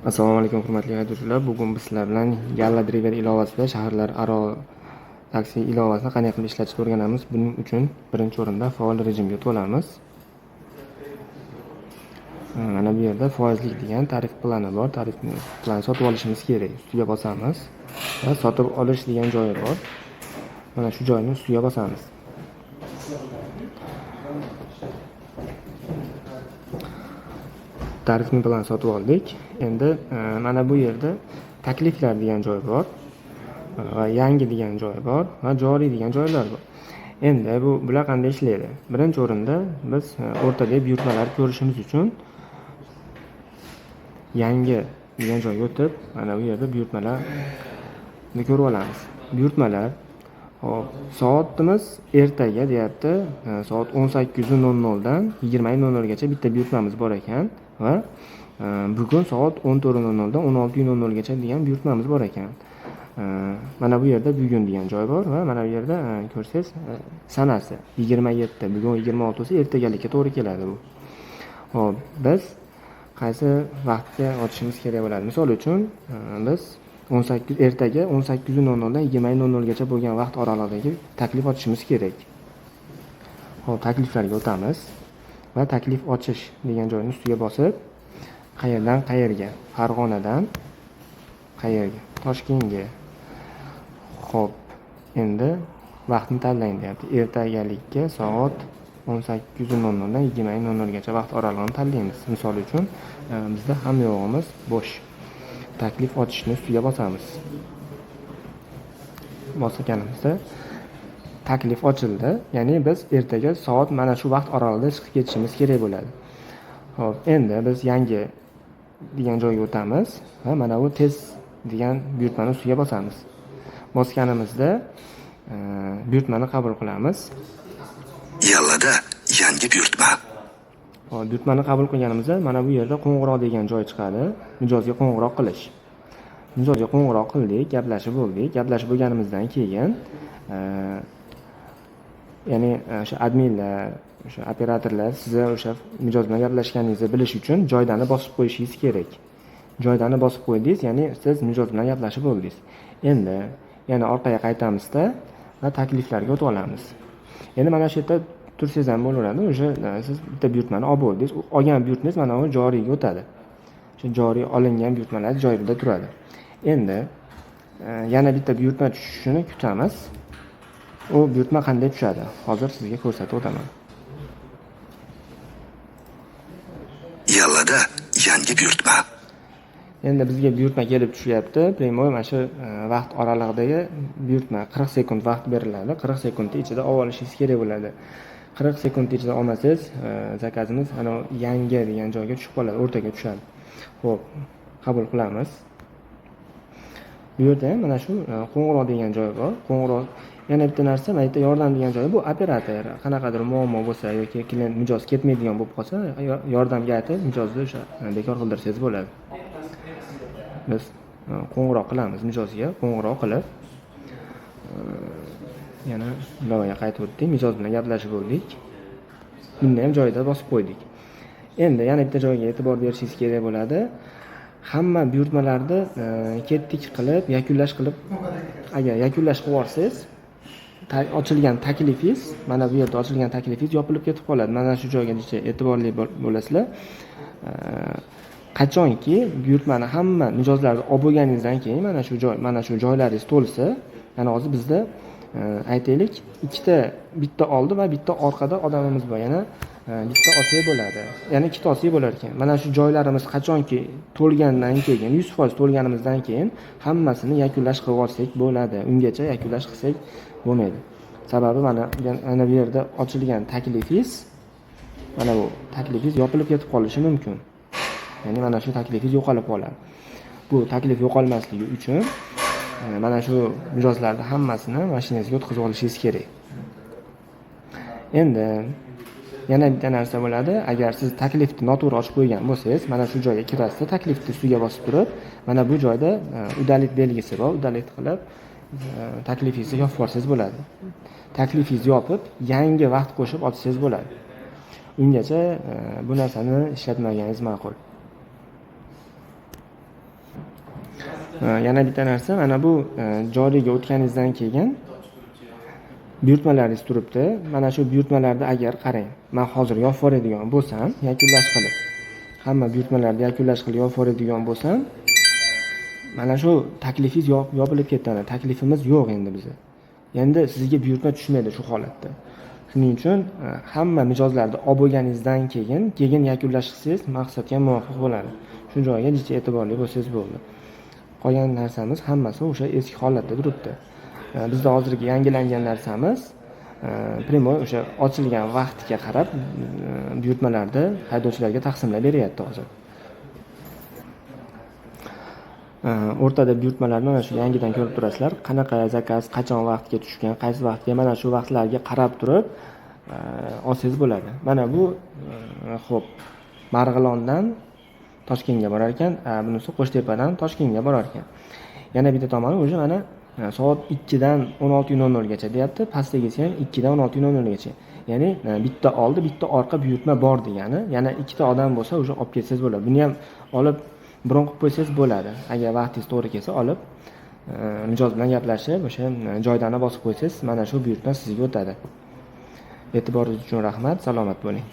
Assalomu alaykum, hurmatli haydovchilar. Bugun biz sizlar bilan Yalla Driver ilovasida shaharlararo taksi ilovasini qanday qilib ishlatishni o'rganamiz. Buning uchun birinchi o'rinda faol rejimga to'lamiz. Mana bu yerda foizlik degan tarif plani bor. Tarif plani sotib olishimiz kerak. Ustiga bosamiz va sotib olish degan joyi bor. Mana shu joyni ustiga bosamiz. Tarifni plan sotib oldik. Endi mana bu yerda takliflar degan joy bor va yangi degan joy bor va joriy degan joylar bor. Endi bular qanday ishlaydi? Birinchi o'rinda biz o'rtadagi buyurtmalarni ko'rishimiz uchun yangi degan joyga o'tib, mana bu yerda buyurtmalarni ko'rib olamiz. Buyurtmalar, hop, soatimiz ertaga deyapti, soat 18:00 dan 20:00 gacha bitta buyurtmamiz bor ekan va bugun soat 14:00 dan 16:00 gacha degan buyurtmamiz bor ekan. Mana bu yerda bugun degan joy bor va mana bu yerda ko'rsangiz, sanasi 27, bugun 26 bo'lsa, ertagalikka to'g'ri keladi bu. Hop, biz qaysi vaqtga ochishimiz kerak bo'ladi? Misol uchun, biz 18, ertaga 18:00 dan 20:00 gacha bo'lgan vaqt oralig'idagi taklif ochishimiz kerak. Hop, takliflarga o'tamiz va taklif ochish degan joyni ustiga bosib, qayerdan qayerga? Farg'onadan qayerga? Toshkentga. Xo'p, endi vaqtni tanlang deyapti. Ertagalikka soat 18:00 dan 20:00 gacha vaqt oralig'ini tanlaymiz. Misol uchun, bizda hamma yog'imiz bo'sh. Taklif ochishni ustiga bosamiz. Bosganimizda taklif ochildi. Ya'ni biz ertaga soat mana shu vaqt oralig'ida chiqib ketishimiz kerak bo'ladi. Xo'p, endi biz yangi degan joyga o'tamiz va mana bu tez degan buyurtmani ustiga bosamiz. Bosganimizda buyurtmani qabul qilamiz. Yallada yangi buyurtma. Hop, buyurtmani qabul qilganimizda mana bu yerda qo'ng'iroq degan joy chiqadi. Mijozga qo'ng'iroq qilish. Mijozga qo'ng'iroq qildik, gaplashib bo'ldik. Gaplashib bo'lganimizdan keyin, ya'ni o'sha adminlar, o'sha operatorlar sizni o'sha mijoz bilan gaplashganingizni bilish uchun joydani bosib qo'yishingiz kerak. Joydani bosib qo'ydingiz, ya'ni siz mijoz bilan gaplashib bo'ldingiz. Endi yana orqaga qaytamizda va takliflarga o'tib olamiz. Endi mana shu yerda tursangiz ham bo'laveradi. O'sha siz bitta buyurtmani olib bo'ldingiz. U olgan buyurtmangiz mana bu joriyga o'tadi. O'sha joriy olingan buyurtmalar joyida turadi. Endi yana bitta buyurtma tushishini kutamiz. U buyurtma qanday tushadi? Hozir sizga ko'rsatib o'taman. Yallada yangi buyurtma. Endi bizga buyurtma kelib tushyapti. Прямой mana shu vaqt oralig'idagi buyurtma, 40 sekund vaqt beriladi. 40 sekundni ichida olib olishingiz kerak bo'ladi. 40 sekund ichida olmasangiz, zakazimiz ana yangi degan joyga tushib qoladi, o'rtaga tushadi. Xo'p, qabul qilamiz. Bu yerda ham mana shu qo'ng'iroq degan joy bor. Qo'ng'iroq, yana bitta narsa, mana yerda yordam degan joyi, bu operator qanaqadir muammo bo'lsa yoki klient, mijoz ketmaydigan bo'lib qolsa, yordamga aytib mijozni o'sha bekor qildirsangiz bo'ladi. Biz qo'ng'iroq qilamiz mijozga, qo'ng'iroq qilib, yana ilovaga qaytib o'tdik, mijoz bilan gaplashib bo'ldik. Buni ham joyida bosib qo'ydik. Endi yana bitta joyga e'tibor berishingiz kerak bo'ladi. Hamma buyurtmalarni ketdik qilib, yakunlash qilib, agar yakunlash qilib yuborsangiz, ochilgan taklifingiz, mana bu yerda ochilgan taklifingiz yopilib ketib qoladi. Mana shu joyga e'tiborli bo'lasizlar. Qachonki buyurtmani hamma mijozlarni olib bo'lganingizdan keyin mana shu joy, mana shu joylaringiz to'lsa, mana hozir bizda, aytaylik, ikkita, bitta oldi va bitta orqada odamimiz bor. Yana bitta olsak bo'ladi. Yana ikkita olsak bo'lar ekan. Mana shu joylarimiz qachonki to'lgandan keyin, 100% to'lganimizdan keyin hammasini yakunlash qilib olsak bo'ladi. Ungacha yakunlash qilsak bo'lmaydi. Sababi mana bu yerda ochilgan taklifingiz, mana bu taklifingiz yopilib ketib qolishi mumkin. Ya'ni mana shu taklifingiz yo'qolib qoladi. Bu taklif yo'qolmasligi uchun mana shu mijozlarni hammasini mashinangizga o'tkazib olishingiz kerak. Endi yana bitta narsa bo'ladi. Agar siz taklifni noto'g'ri ochib qo'ygan bo'lsangiz, mana shu joyga kirasizda, taklifni ustiga bosib turib, mana bu joyda удалить belgisi bor. Удалить qilib, taklifingizni yopib yuborsangiz bo'ladi. Taklifingizni yopib, yangi vaqt qo'shib ochsangiz bo'ladi. Ungacha bu narsani ishlatmaganingiz ma'qul. Yana bitta narsa, mana bu joriyga o'tganingizdan keyin buyurtmalaringiz turibdi. Mana shu buyurtmalarda agar qarang, man hozir yopib yuboradigan bo'lsam, yakunlash qilib, hamma buyurtmalarni yakunlash qilib yopib yuboradigan bo'lsam, mana shu taklifingiz yopilib ketadi. Taklifimiz yo'q endi biza. Endi sizga buyurtma tushmaydi shu holatda. Shuning uchun hamma mijozlarni olib bo'lganingizdan keyin yakunlash qilsangiz maqsadga muvofiq bo'ladi. Shu joyga jicha e'tiborli bo'lsangiz bo'ldi. Qolgan narsamiz hammasi o'sha eski holatda turibdi. Bizda hozirgi yangilangan narsamiz прямой o'sha ochilgan vaqtga qarab buyurtmalarni haydovchilarga taqsimlab beryapti hozir. O'rtada buyurtmalarni mana shu yangidan ko'rib turasizlar. Qanaqa zakaz, qachon vaqtga tushgan, qaysi vaqtga, mana shu vaqtlarga qarab turib olsangiz bo'ladi. Mana bu xo'p, Marg'ilondan Toshkentga borar ekan, bunisi Qo'shtepadan Toshkentga borar ekan. Yana bitta tomoni уже mana soat 2 dan 16:00 gacha deyapti. Pastdagisi ham 2 dan 16:00 gacha. Ya'ni bitta oldi, bitta orqa buyurtma bor degani. Yana ikkita odam bo'lsa, уже olib ketsangiz bo'ladi. Buni ham olib bron qilib qo'ysangiz bo'ladi. Agar vaqtingiz to'g'ri kelsa, olib mijoz bilan gaplashib, o'sha joydani bosib qo'ysangiz, mana shu buyurtma sizga o'tadi. E'tiboringiz uchun rahmat, salomat bo'ling.